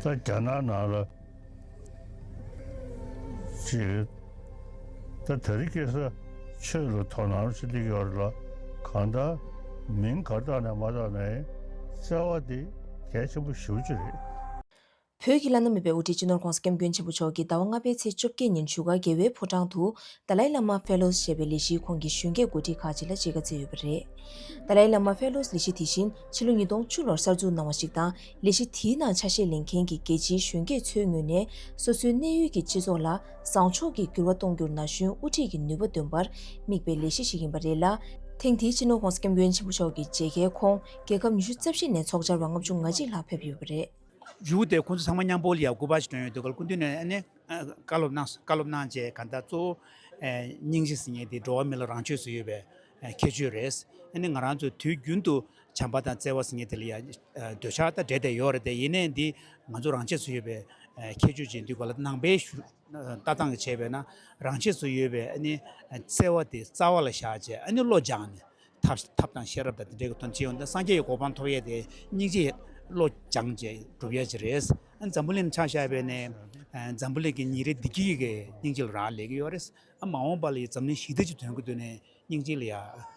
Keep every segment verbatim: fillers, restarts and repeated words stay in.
ད་རྒྱ་ནག་ནང་ལ་ཅིག་ད་དེ་རིང་ཁ་སང་ཆོས་ལ་དོ་སྣང་ཞིག་སླེབས་ཡོད་རེད་ལ། གང་ལྟར་མིང་ག་རེ་བཏགས་ནའི་མ་བཏགས་ནའི་བརྩེ་བ་དེ་གལ་ཆེན་པོ་ཞེ་པོ་ཅིག་རེད། བོད་ཀྱི་བླ་ན་མེད་པའི་དབུ་ཁྲིད་སྤྱི་ནོར་༧གོང་ས་༧སྐྱབས་མགོན་ཆེན་པོ་མཆོག་གིས་ཟླ་བ་ལྔ་པའི་ཚེས་བཅོ་བརྒྱད་ཉིན་བཞུགས་སྒར་རྒྱལ་བའི་ཕོ་བྲང་དུ་ཏཱ་ལའི་བླ་མ་ཕེ་ལོས་ཞེས་པའི་ལས་གཞིའི་ཁོངས་ཀྱི་གཞོན་སྐྱེས་འགོ་ཁྲིད་ཁག་ཅིག་ལ་མཇལ་ཁ་བསྩལ་ཡོད་པ་རེད། ཏཱ་ལའི་བླ་མ་ཕེ་ལོས་ལས་གཞི་དེ་བཞིན་ཕྱི་ལོ་ཉིས་སྟོང་བཅུ་ལོར་གསར་འཛུགས་གནང་བ་ཞིག་དང་། ལས་གཞི་དེའི་ནང་ཆ་ཤས་ལེན་མཁན་གྱི་རྒྱལ་སྤྱིའི་གཞོན་སྐྱེས་ཚོའི་ངོས་ནས་སོ་སོའི་གནས་ཡུལ་གྱི་སྤྱི་ཚོགས་ལ་བཟང་ཕྱོགས་ཀྱི་འགྱུར་བ་གཏོང་རྒྱུར་ན་གཞོན་དབུ་ཁྲིད་ཀྱི་ནུས་པ་འདོན་པར་དམིགས་པའི་ལས་གཞི་ཞིག་ཡིན་པ་རེད་ལ། ཐེངས་འདིའི་སྤྱི་ནོར་༧གོང་ས་༧སྐྱབས་མགོན་ཆེན་པོ་མཆོག་གི་མཇལ་ཁའི་ཁོངས་རྒྱལ་ཁབ་ཉི་ཤུ་རྩ་བཞི་ནས་ཚོགས་བཅར་བ་ལྔ་བཅུ་ང་གཅིག་ལྷག་ཕེབས་ཡོད་པ་རེད། ཇུ་དེ་ཁོང་ཚོ་ཚང་མ་མཉམ་པོ་ལ་ཡ་སྐུ་པར་ཞིག་སྟོན་ཡོད་འདུག་ག། སྐུ་མདུན་ནས་ཨ་ནི་བཀའ་སློབ་གནང་། བཀའ་སློབ་གནང་རྗེས་གང་ལྟར་གཙོ་བོ་སྙིང་རྗེ་ཟེར་མཁན་དེ་འགྲོ་བ་མི་ལ་རང་ཆས་སུ་ཡོད་པའི་ཁྱད་ཆོས་རེད། ཨ་ནི་ང་རང་ཚོ་དུས་རྒྱུན་དུ་བྱམས་པ་དང་བརྩེ་བ་ཟེར་མཁན་དེ་ལ་ཡ་འདོད་ཆགས་ད་འདྲེས་བསྡད་ཡོད་རེད་དེ། ཡིན་ནའི་འདི་ང་ཚོ་རང་ཆས་སུ་ཡོད་པའི་ཁྱད་ཆོས་ཅིག་འདུག་ག་ལ། ནང་པའི་ལྟ་སྟངས་ཀྱིས་བྱས་པས་ན་རང་ཆས་སུ་ཡོད་པའི་ཨ་ནི་བརྩེ་བ་དེ་རྩ་བ་ལ་བཞག་བྱས། ཨ་ནི་བློ་སྦྱངས་ནས། ཐབས་ཐབས་དང་ཤེས་རབ་དང་དེ་འདྲའི་གི་དོན་ཅི་ཡོང་དང་། སངས་རྒྱས་ཀྱི་གོ་འཕང་ཐོབ་ཡས་དེ་སྙིང་རྗེ་བློ་སྦྱངས་བྱས་སྒྲུབ་ཡས་ཅིག་རེད། ཨ་འཛམ་བུ་གླིང་ཆ་བཞག་པ་ཡིན་ན་འཛམ་བུ་གླིང་གི་ཉིན་རེ་བདེ་སྐྱིད་ཀྱི་སྙིང་རྗེ་ལ་རག་ལས་ཀྱི་ཡོད་རེད། ཨ་མ་འོངས་པ་ལ་ཡ་འཛམ་གླིང་ཞི་བདེ་ཅིག་ཐོན་གྱི་འདུག་ནའི་སྙིང་རྗེ་ལ་ཡ་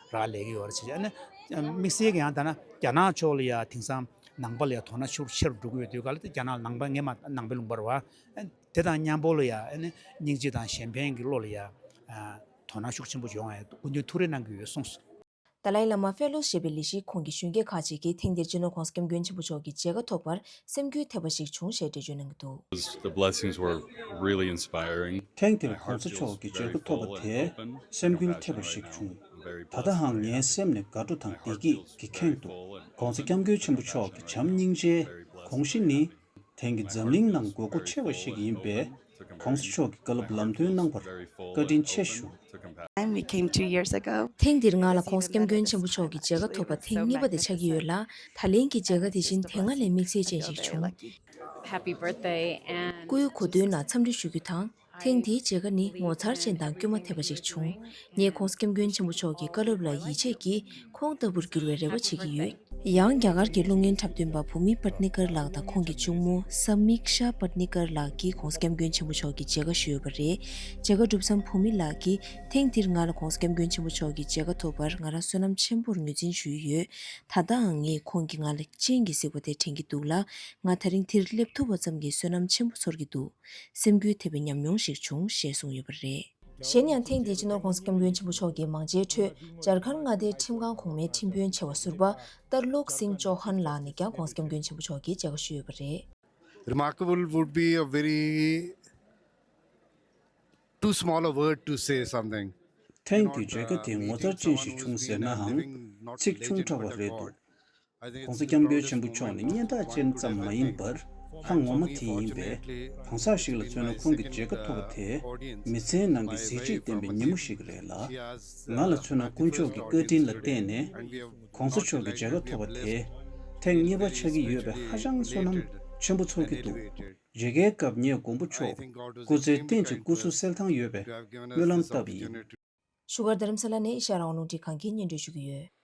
རག་ལས་ཀྱི་ཡོད་རེད་ཟེར། ཨ་ནི་དམིགས་བསལ་གྱི་ཡང་ད་ན་རྒྱ་ནག་ཕྱོགས་ལ་ཡ་དེང་སང་ནང་པ་ལ་ཡ་དོ་སྣང་ཤུགས་ཆེ་རུ་འགྲོ་གི་ཡོད་དུས་ག་ལ། དེ་རྒྱ་ནག་ནང་པ་ངས་མ་ནང་པའི་ལུང་པ་རེད་བ། ཨ་དེ་དང་མཉམ་པོ་ལ་ཡ་ཨ་ནི་སྙིང་རྗེ་དང་གཞན་ཕན་གྱི་བློ་ལ་ཡ་ཨ་དོ་སྣང་ཤུགས་ཆེན་པོ་ཡོང་ཡ་སྐུ་མདུན་ཐུགས་རེ་གནང་གི་ཡོད་གསུངས་སོང་། ཏཱ་ལའི་བླ་མ་ཕེ་ལོས་ཞེས་པའི་ལས་གཞིའི་ཁོངས་ཀྱི་གཞོན་སྐྱེས་ཁག་ཅིག་གིས་ཐེངས་འདིར་སྤྱི་ནོར་༧གོང་ས་༧སྐྱབས་མགོན་ཆེན་པོ་མཆོག་གི་མཇལ་ཁ་ཐོབ་པར་སེམས་འགུལ་ཐེབས་པ་ཞིག་བྱུང་ཞེས་འགྲེལ་བརྗོད་གནང་གི་འདུག The blessings were really inspiring. ཐེངས་འདིར་༧གོང་ས་མཆོག་གི་མཇལ་ཁ་ཐོབ་པ་དེས་སེམས་འགུལ་ཐེབས་པ་ཞིག་བྱུང་། ད་ལྟའང་ངའི་སེམས་ནས་དགའ་སྤྲོ་དང་བདེ་སྐྱིད་ཀྱིས་ཁེངས་འདུག ༧གོང་ས་༧སྐྱབས་མགོན་ཆེན་པོ་མཆོག་གི་བྱམས་སྙིང་རྗེའི་དགོངས་གཞི་ནི། དེང་གི་འཛམ་གླིང་ནང་དགོས་མཁོ་ཆེ་བ་ཞིག་ཡིན་པས། ༧གོང་ས་མཆོག་གི་བཀའ་སློབ་ལམ་སྟོན་གནང་བར་བཀའ་དྲིན་ཆེ་ཞུ། I came two years ago. ཐེངས་འདིར་ང་ལ་༧གོང་ས་༧སྐྱབས་མགོན་ཆེན་པོ་མཆོག་གི་མཇལ་ཁ་ཐོབ་པ་ཐེངས་གཉིས་པ་དེ་ཆགས་ཀྱི་ཡོད་ལ། ད་ལན་གྱི་མཇལ་ཁ་དེ་བཞིན་དེ་སྔ་ལས་དམིགས་བསལ་ཅན་ཞིག་བྱུང་། Happy birthday and སྐུའི་གོ་སྟོན་ལ་འཚམས་འདྲི་ཞུ་རྒྱུ་དང་། ཐེངས་འདིའི་མཇལ་ཁ་ནི་ངོ་མཚར་ཅན་དང་དཀྱུས་མ་ཐེབས་པ་ཞིག་བྱུང་། ངས་༧གོང་ས་༧སྐྱབས་མགོན་ཆེན་པོ་མཆོག་གི་བཀའ་སློབ་ལ་ཡིད་ཆེས་ཀྱིས་ཁོང་ལྟ་བུར་འགྱུར་བའི་རེ་བ་བྱེད་ཀྱི་ཡོད། ཡང་རྒྱ་གར་གྱི་གློག་བརྙན་འཁྲབ་སྟོན་པ་བྷུ་མི་པཏ་ནི་ཀར་ལགས་དང་ཁོང་གི་གཅུང་མོ་ས་མིག་ཤ་པཏ་ནི་ཀར་ལགས་ཀྱིས་༧གོང་ས་༧སྐྱབས་མགོན་ཆེན་པོ་མཆོག་གི་མཇལ་ཁ་ཞུས་ཡོད་པ་རེད། མཇལ་ཁ་གྲུབ་མཚམས་བྷུ་མི་ལགས་ཀྱིས། ཐེངས་འདིར་ང་ལ་༧གོང་ས་༧སྐྱབས་མགོན་ཆེན་པོ་མཆོག་གི་མཇལ་ཁ་ཐོབ་པར་ང་རང་བསོད་ནམས་ཆེན་པོར་ངོས་འཛིན་ཞུ་ཡི་ཡོད། ད་ལྟའང་ངས་ཁོང་གིས་ང་ལ་སྤྱན་གྱིས་གཟིགས་པ་དེ་དྲན་གྱི་འདུག་ལ། ང་ད་རིང་འདིར་སླེབས་ཐུབ་པ་ཙམ་གྱིས་བསོད་ནམས་ཆེན་པོ་ཚོར་གྱི་འདུག་སེམས་འགུལ་ཐེབས་པའི་ཉམས་མྱོང་ཞིག་བྱུང་ཞེས་གསུངས་ཡོད་པ་རེད། གཞན་ཡང་ཐེངས་འདིའི་སྤྱི་ནོར་༧གོང་ས་༧སྐྱབས་མགོན་ཆེན་པོ་མཆོག་གི་མང་མཇལ་ཁྲོད་ཇར་ཁན་མངའ་སྡེའི་ཁྲིམས་ཁང་གོང་མའི་ཁྲིམས་དཔོན་ཆེ་བ་ཟུར་པ་ཏར་ལོག་སིང་ཅོ་ཧན་ལགས་ནས་ཀྱང་༧གོང་ས་༧སྐྱབས་མགོན་ཆེན་པོ་མཆོག་གི་མཇལ་ཁ་ཞུས་ཡོད་པ་རེད། Remarkable would be a very too small a word to say something. ཐེངས་འདིའི་མཇལ་ཁ་དེ་ངོ་མཚར་ཅན་ཞིག་བྱུང་ཟེར་ནའང་ཚིག་ཆུང་དྲགས་པ་རེད་འདུག ༧གོང་ས་༧སྐྱབས་མགོན་ཆེན་པོ་མཆོག་ནི་སྙན་གྲགས་ཅན་ཙམ་མ་ཡིན་པར་ལྷ་ངོ་མ་དེ་ཡིན་པས། གང་ཟག་ཞིག་ལ་མཚོན་ན་ཁོང་གི་མཇལ་ཁ་ཐོབ་པ་དེས་མི་ཚེའི་ནང་གི་གཟི་བརྗིད་ལྡན་པའི་ཉིན་མོ་ཞིག་རེད་ལ། ང་ལ་མཚོན་ན་དཀོན་མཆོག་གི་བཀའ་དྲིན་ལ་བརྟེན་ནས་༧གོང་ས་མཆོག་གི་མཇལ་ཁ་ཐོབ་པ་དེ་ཐེངས་གཉིས་པ་ཆགས་ཀྱི་ཡོད་པས་ཧ་ཅང་བསོད་ནམས་ཆེན་པོ་ཚོར་གྱི་འདུག་མཇལ་ཁའི་སྐབས་ངས་མགོན་པོ་མཆོག་སྐུ་ཚེ་བརྟན་ཅིང་སྐུ་གཟུགས་གསལ་ཐང་ཡོད་པའི་སྨོན་ལམ་བཏབ་ཡིན། བཞུགས་སྒར་རྡ་རམ་ས་ལ་ནས་ཨེ་ཤ་ཡ་རང་དབང་རླུང་འཕྲིན་ཁང་གིས་སྙན་སྒྲོན་ཞུ་གི་ཡོད།